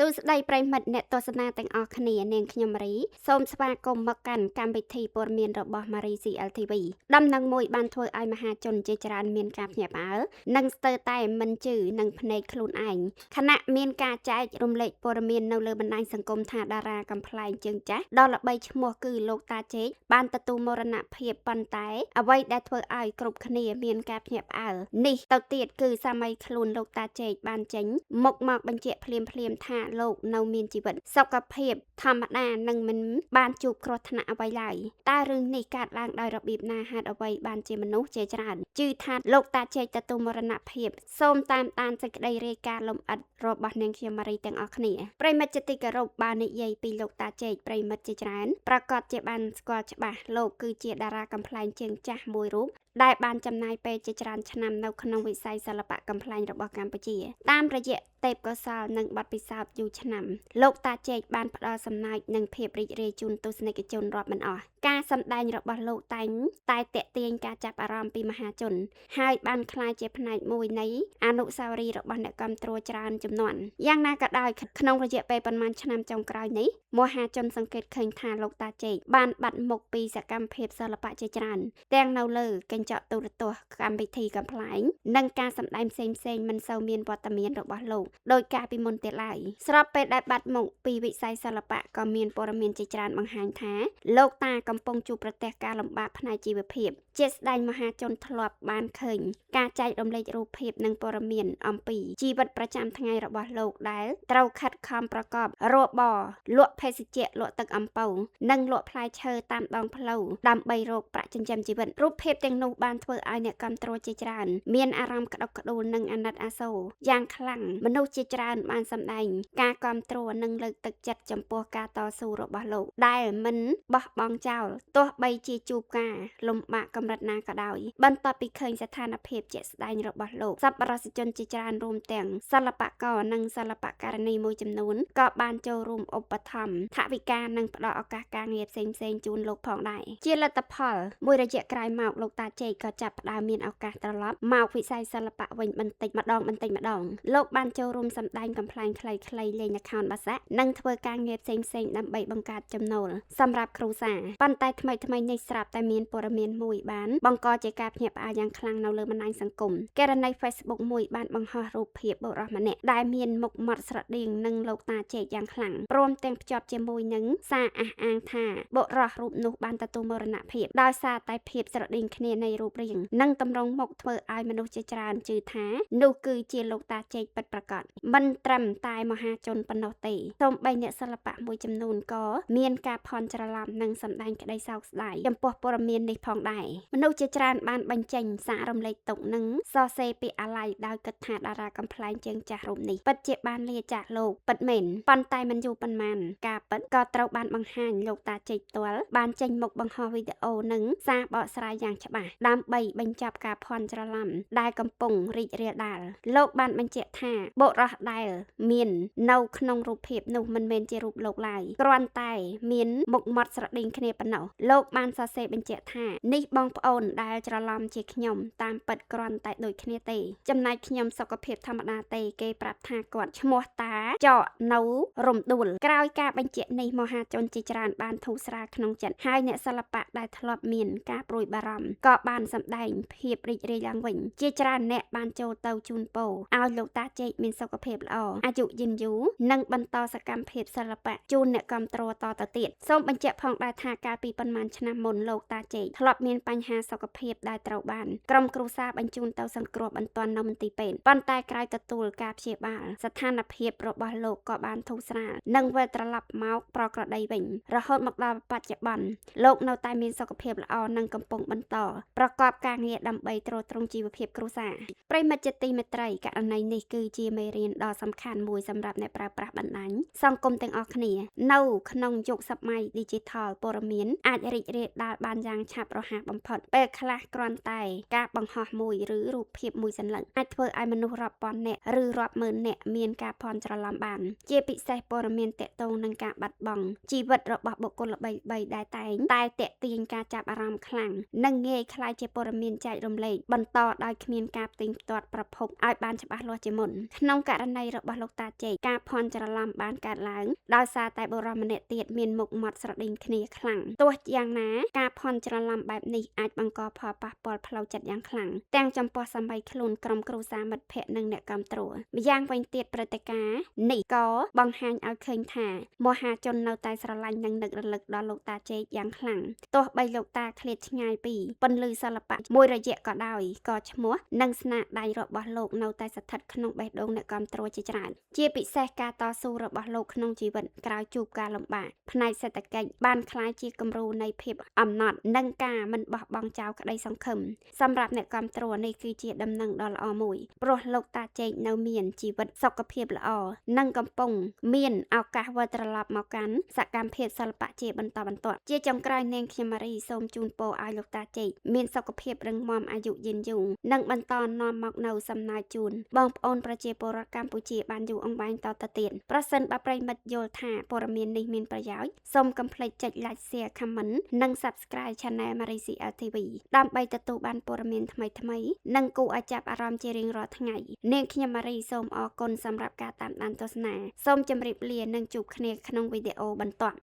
សួស្តីប្រិយមិត្តអ្នកទស្សនាទាំងអស់គ្នានាងខ្ញុំម៉ារីសូមស្វាគមន៍មកកាន់កម្មវិធីព័ត៌មានរបស់ម៉ារី CLTV ដំណឹងមួយបានធ្វើឲ្យមហាជនជាច្រើនមានការភ្ញាក់ផ្អើលនិងស្ទើរតែមិនជឿនឹងភ្នែកខ្លួនឯងខណៈមានការចែករំលែកព័ត៌មាននៅលើបណ្ដាញសង្គមថាតារាកំប្លែងជើងចាស់ដ៏ល្បីឈ្មោះគឺលោកតាចេកបានទទួលមរណភាពប៉ុន្តែអ្វីដែលធ្វើឲ្យគ្រប់គ្នាមានការភ្ញាក់ផ្អើលនេះទៅទៀតគឺសាមីខ្លួនលោកតាចេកបានចេញមុខមកបញ្ជាក់ភ្លាមៗថាលោកនៅមានជីវិតសុខភាពធម្មតានិងមិនបានជួបគ្រោះថ្នាក់អ្វីឡើយតើរឿងនេះកើតឡើងដោយរបៀបណាហេតុអ្វីបានជាមនុស្សជាច្រើនជឿថាលោកតាចេកទទួលមរណភាពសូមតាមដានសេចក្តីរាយការណ៍លម្អិតរបស់នាងខ្ញុំម៉ារីទាំងអស់គ្នាប្រិយមិត្តជាទីគោរពបើនិយាយពីលោកតាចេកប្រិយមិត្តជាច្រើនប្រាកដជាបានស្គាល់ច្បាស់លោកគឺជាតារាកំប្លែងជើងចាស់មួយរូបដែលបានចំណាយពេលជាច្រើនឆ្នាំនៅក្នុងវិស័យសិល្បៈកំប្លែងរបស់កម្ពុជាតាមរយៈទេពកោសល្យនិងបទពិសោធន៍យូរឆ្នាំលោកតាចេកបានផ្ដល់សំណើចនិងភាពរីករាយជូនទស្សនិកជនរាប់មិនអស់ការសម្ដែងរបស់លោកតែងតែទាក់ទាញការចាប់អារម្មណ៍ពីមហាជនហើយបានក្លាយជាផ្នែកមួយនៃអនុស្សាវរីយ៍របស់អ្នកគាំទ្រច្រើនជំនាន់យ៉ាងណាក៏ដោយក្នុងរយៈពេលប៉ុន្មានឆ្នាំចុងក្រោយនេះមហាជនសង្កេតឃើញថាលោកតាចេកបានបាត់មុខពីសកម្មភាពសិល្បៈជាច្រើនទាំងនៅលើកញ្ចក់ទូរទស្សន៍កម្មវិធីកំប្លែងនិងការសម្ដែងផ្សេងៗមិនសូវមានវត្តមានរបស់លោកដោយការពីមុនទៀតឡើយស្របពេលដែលបាត់មុខពីវិស័យសិល្បៈក៏មានព័ត៌មានជាច្រើនបង្ហាញថាលោកតាកំពុងជួបប្រទះការលំបាកផ្នែកជីវភាពជាស្ដែងមហាជនធ្លាប់បានឃើញការចែករំលែករូបភាពនិងព័ត៌មានអំពីជីវិតប្រចាំថ្ងៃរបស់លោកដែលត្រូវខិតខំប្រកបរបរលក់ភេសជ្ជៈលក់ទឹកអំពៅនិងលក់ផ្លែឈើតាមដងផ្លូវដើម្បីរកប្រាក់ចិញ្ចឹមជីវិតរូបភាពទាំងនោះបានធ្វើឲ្យអ្នកគាំទ្រជាច្រើនមានអារម្មណ៍ក្តុកក្តួលនិងអាណិតអាសូរយ៉ាងខ្លាំងមនុស្សជាច្រើនបានសម្ដែងការគាំទ្រនិងលើកទឹកចិត្តចំពោះការតស៊ូរបស់លោកដែលមិនបោះបង់ចោលទោះបីជាជួបការលំបាកកម្រិតណាក៏ដោយបន្ទាប់ពីឃើញស្ថានភាពជាក់ស្ដែងរបស់លោកសប្បុរសជនជាច្រើនរួមទាំងសិល្បករនិងសិល្បករនីមួយចំនួនក៏បានចូលរួមឧបត្ថម្ភថវិកានិងផ្ដល់ឱកាសការងារផ្សេងៗជូនលោកផងដែរជាលទ្ធផលមួយរយៈក្រោយមកលោកតាចេកក៏ចាប់ផ្ដើមមានឱកាសត្រឡប់មកវិស័យសិល្បៈវិញបន្តិចម្ដងបន្តិចម្ដងលោកបានចូលរួមសម្ដែងកំប្លែងខ្លីៗលេងល្ខោនបាសាក់និងធ្វើការងារផ្សេងៗដើម្បីបង្កើតចំណូលសម្រាប់គ្រួសារប៉ុន្តែថ្មីៗនេះស្រាប់តែមានព័ត៌មានមួយបានបង្កជាការភ្ញាក់ផ្អើលយ៉ាងខ្លាំងនៅលើបណ្ដាញសង្គមករណី Facebook មួយបានបង្ហោះរូបភាពបុរសម្នាក់ដែលមានមុខមាត់ស្រដៀងនឹងលោកតាចេកយ៉ាងខ្លាំងព្រមទាំងភ្ជាប់ជាមួយនឹងសារអះអាងថាបុរសរូបនោះបានទទួលមរណភាពដោយសារតែភាពស្រដៀងគ្នានៃរូបរាងនិងទម្រង់មុខធ្វើឲ្យមនុស្សជាច្រើនជឿថានោះគឺជាលោកតាចេកពិតប្រាកដមិនត្រឹមតែមហាជនប៉ុណ្ណោះទេសូម្បីអ្នកសិល្បៈមួយចំនួនក៏មានការភ័ន្តច្រឡំនិងសម្ដែងក្តីសោកស្ដាយចំពោះព័ត៌មាននេះផងដែរមនុស្សជាច្រើនបានបញ្ចេញសាររំលែកទុក្ខនិងសរសេរពីអាល័យដោយគិតថាតារាកំប្លែងជើងចាស់រូបនេះពិតជាបានលាចាកលោកពិតមែនប៉ុន្តែមិនយូរប៉ុន្មានការពិតក៏ត្រូវបានបង្ហាញលោកតាចេកផ្ទាល់បានចេញមុខបង្ហោះវីដេអូនិងសារបកស្រាយយ៉ាងច្បាស់ដើម្បីបញ្ចប់ការភ័ន្តច្រឡំដែលកំពុងរីករាលដាលលោកបានបញ្ជាក់ថាបុរសដែលមាននៅក្នុងរូបភាពនោះមិនមែនជារូបលោកឡើយគ្រាន់តែមានមុខមាត់ស្រដៀងគ្នាប៉ុណ្ណោះលោកបានសរសេរបញ្ជាក់ថានេះបងប្អូនដែលច្រឡំជាខ្ញុំតាមពិតគ្រាន់តែដូចគ្នាទេចំណែកខ្ញុំសុខភាពធម្មតាទេគេប្រាប់ថាគាត់ឈ្មោះតាចកនៅរំដួលក្រោយការបញ្ជាក់នេះមហាជនជាច្រើនបានធូរស្រាលក្នុងចិត្តហើយអ្នកសិល្បៈដែលធ្លាប់មានការព្រួយបារម្ភក៏បានសម្ដែងភាពរីករាយឡើងវិញជាច្រើនអ្នកបានចូលទៅជូនពរឲ្យលោកតាចេកមានសុខភាពល្អអាយុយឺនយូរនិងបន្តសកម្មភាពសិល្បៈជូនអ្នកគាំទ្រតទៅទៀតសូមបញ្ជាក់ផងដែរថាកាលពីប៉ុន្មានឆ្នាំមុនលោកតាចេកធ្លាប់មានបញ្ហាសុខភាពដែលត្រូវបានក្រុមគ្រួសារបញ្ជូនទៅសង្គ្រោះបន្ទាន់នៅមន្ទីរពេទ្យប៉ុន្តែក្រោយទទួលការព្យាបាលស្ថានភាពរបស់លោកក៏បានធូរស្រាលនិងវិលត្រឡប់មកប្រក្រតីវិញរហូតមកដល់បច្ចុប្បន្នលោកនៅតែមានសុខភាពល្អនិងកំពុងបន្តប្រកបការងារដើម្បីទ្រទ្រង់ជីវភាពគ្រួសារប្រិយមិត្តជាទីមេត្រីករណីនេះគឺជាមេរៀនដ៏សំខាន់មួយសម្រាប់អ្នកប្រើប្រាស់បណ្ដាញសង្គមទាំងអស់គ្នានៅក្នុងយុគសម័យ Digital ព័ត៌មានអាចរីករាលដាលបានយ៉ាងឆាប់រហ័សបំផុតពេលខ្លះគ្រាន់តែការបង្ហោះមួយឬរូបភាពមួយសន្លឹកអាចធ្វើឲ្យមនុស្សរាប់ពាន់នាក់ឬរាប់ម៉ឺននាក់មានការភ័ន្តច្រឡំ បានជាពិសេសព័ត៌មានទាក់ទងនឹងការបាត់បង់ជីវិតរបស់បុគ្គលល្បីៗដែលតែងតែទាក់ទាញការចាប់អារម្មណ៍ខ្លាំងនិងងាយក្លាយជាព័ត៌មានចែករំលែកបន្តដោយគ្មានការផ្ទៀងផ្ទាត់ប្រភពឲ្យបានច្បាស់លាស់ជាមុនក្នុងករណីរបស់លោកតាចេកការភ័ន្តច្រឡំបានកើតឡើងដោយសារតែបុរសម្នាក់ទៀតមានមុខមាត់ស្រដៀងគ្នាខ្លាំងទោះយ៉ាងណាការភ័ន្តច្រឡំបែបនេះអាចបង្កផលប៉ះពាល់ផ្លូវចិត្តយ៉ាងខ្លាំងទាំងចំពោះសាមីខ្លួនក្រុមគ្រួសារមិត្តភ័ក្តិនិងអ្នកគាំទ្រម្យ៉ាងវិញទៀតព្រឹត្តិការណ៍នេះក៏បង្ហាញឲ្យឃើញថាមហាជននៅតែស្រឡាញ់និងនឹករលឹកដល់លោកតាចេកយ៉ាងខ្លាំងទោះបីលោកតាឃ្លាតឆ្ងាយពីពន្លឺសិល្បៈមួយរយៈក៏ដោយក៏ឈ្មោះនិងស្នាដៃរបស់លោកនៅតែស្ថិតក្នុងបេះដូងអ្នកគាំទ្រជាច្រើនជាពិសេសការតស៊ូរបស់លោកក្នុងជីវិតក្រោយជួបការលំបាកផ្នែកសេដ្ឋកិច្ចបានក្លាយជាគំរូនៃភាពអំណត់និងការមិនបោះបង់ចោលក្តីសង្ឃឹមសម្រាប់អ្នកគាំទ្រនេះគឺជាដំណឹងដ៏ល្អមួយព្រោះលោកតាចេកនៅមានជីវិតសុខភាពល្អនិងកំពុងមានឱកាសវិលត្រឡប់មកកាន់សកម្មភាពសិល្បៈជាបន្តបន្ទាប់ជាចុងក្រោយនាងខ្ញុំម៉ារីសូមជូនពរឲ្យលោកតាចេកមានសុខភាពរឹងមាំអាយុយឺនយូរនិងបន្តនាំមកនូវសំណើចជូនបងប្អូនប្រជាពលរដ្ឋកម្ពុជាបានយូរអង្វែងតទៅទៀតប្រសិនបើប្រិយមិត្តយល់ថាព័ត៌មាននេះមានប្រយោជន៍សូមកុំភ្លេចចុច Like Share Comment និង Subscribe Channel Marie CLTV ដើម្បីទទួលបានព័ត៌មានថ្មីៗនិងគួរឲ្យចាប់អារម្មណ៍ជារៀងរាល់ថ្ងៃនាងខ្ញុំម៉ារីសូមអរគុណសម្រាប់ការតាមដានទស្សនាសូមជម្រាបលានិងជួបគ្នាក្នុងវីដេអូបន្ទាប់។